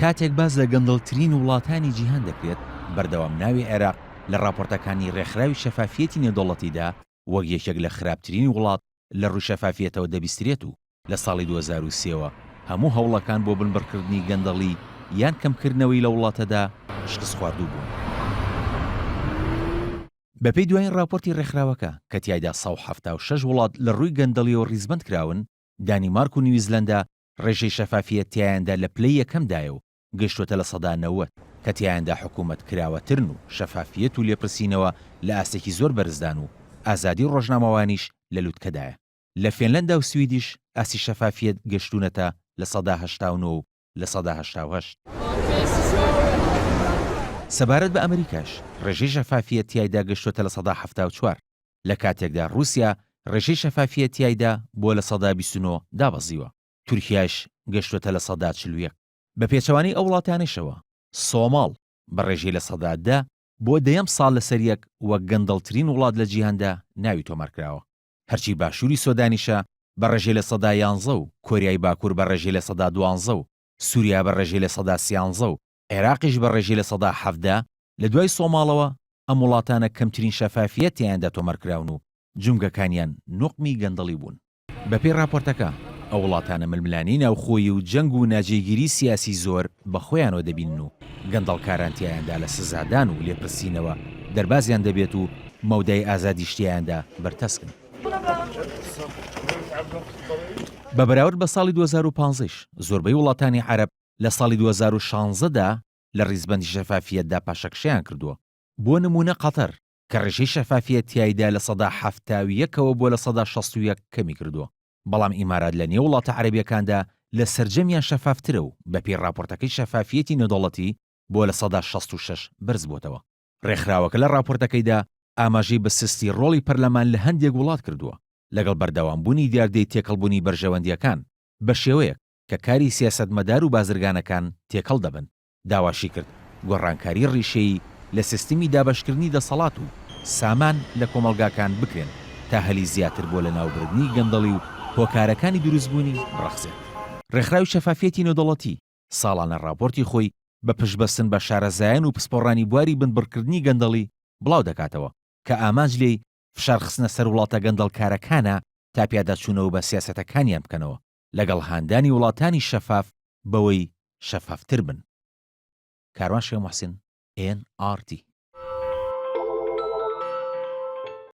کاتێک باس لە گەندەڵترین وڵاتانی جیهان دەکرێت، بەردەوام ناوی عێراق لە ڕاپۆرتەکانی ڕێکخراوی شەفافیەتی نێودەوڵەتیدا وەک یەکێک لە خراپترین وڵات لە ڕووی شەفافیەتەوە دەبیسترێت و لە ساڵی 2003 وە هەموو هەوڵەکان بۆ بنبڕکردنی گەندەڵی یان کەمکردنەوەی لە وڵاتەدا شکستخواردوو بوون. بەپێی دوایین ڕاپۆرتی ڕێکخراوەکە کە تیایدا 176 وڵات لە ڕووی گەندەڵیەوە ڕیزبەند کراون، دانیمارک و نیوزلەندا ڕێژەی شەفافیەت تیایاندا لە پلەی یەکەمدایە و گەیشتووەتە 90%، کە تیایاندا حکوومەت کراوەترن و شەفافیەت و لێپرسینەوە لە ئاستێکی زۆر بەرزدان و ئازادی ڕۆژنامەوانیش لە لوتکەدایە. لە فێنلەندا و سویدیش ئاستی شەفافیەت گەشتوونەتە 89% و 88%. سەبارەت بە ئەمریکاش، ڕێژەی شەفافیەت تیایدا گەشتووەتە 74%، لە کاتێکدا ڕووسیا ڕێژەی شەفافیەت تیایدا بۆ 29% دابەزیوە، تورکیاش گەشتووەتە 41%. بە پێچەوانەی ئەو وڵاتانەشەوە، سۆماڵ بە ڕێژەی 10% بۆ دەیەم ساڵ لەسەریەک وەک گەندەڵترین وڵات لە جیهاندا ناوی تۆمارکراوە. هەرچی باشووری سۆدانیشە بە ڕێژەی 11% و کۆریای باکوور بە ڕێژەی 12% و سووریا بە ڕێژەی 13% و عێراقیش بە ڕێژەی 17% لە دوای سۆماڵەوە ئەم وڵاتانە کەمترین شەفافیەت تیایاندا تۆمارکراون و جومگەکانیان نوقمی گەندەڵی بوون. بەپێی ڕاپۆرتەکە، ئەو وڵاتانە ململانێی ناوخۆیی و جەنگ و ناجێگیری سیاسی زۆر بە خۆیانەوە دەبینن و گەندەڵکاران تیایاندا لە سزادان و لێپرسینەوە دەربازیان دەبێت و مەودای ئازادیش تیایاندا بەرتەسکن. بە بەراورد بە ساڵی 2015 یش، زۆربەی وڵاتانی عەرەب لە ساڵی 2016 دا لە ڕیزبەندی شەفافیەتدا پاشەکشەیان کردووە. بۆ نموونە قەتەر کە ڕێژەی شەفافیەت تیایدا 71% ەوە بۆ 61% کەمی کردووە، بەڵام ئیمارات لە نێو وڵاتە عەرەبییەکاندا لە سەرجەمیان شەفافترە و بەپێی ڕاپۆرتەکەی شەفافیەتی نێودەوڵەتی بۆ 66% بەرزبووەتەوە. ڕێکخراوەکە لە ڕاپۆرتەکەیدا ئاماژەی بە سستی ڕۆڵی پەرلەمان لە هەندێک وڵات کردووە، لەگەڵ بەردەوامبوونی دیاردەی تێکەڵبوونی بەرژەوەندییەکان، بە شێوەیەک کە کاری سیاسەتمەدار و بازرگانەکان تێکەڵ دەبن. داواشی کرد گۆڕانکاری ڕیشەیی لە سیستمی دابەشکردنی دەسەڵات و سامان لە کۆمەڵگاکان بکرێن تا هەلی زیاتر بۆ لەناوبردنی گەندەڵی و هۆکارەکانی دروستبوونی بڕەخسێت. ڕێکخراوی شەفافیەتی نێودەوڵەتی ساڵانە ڕاپۆرتی خۆی بە پشتبەستن بە شارەزایان و پسپۆڕانی بواری بنبڕکردنی گەندەڵی بڵاودەکاتەوە کە ئامانج لێی فشارخستنە سەر وڵاتە گەندەڵکارەکانە تا پیاداچوونەوە بە سیاسەتەکانیان بکەنەوە لەگەڵ هاندانی وڵاتانی شەفاف بەوەی شەفافتر بن. کاروان شێخ موحسین، ئێن ئاڕ تی.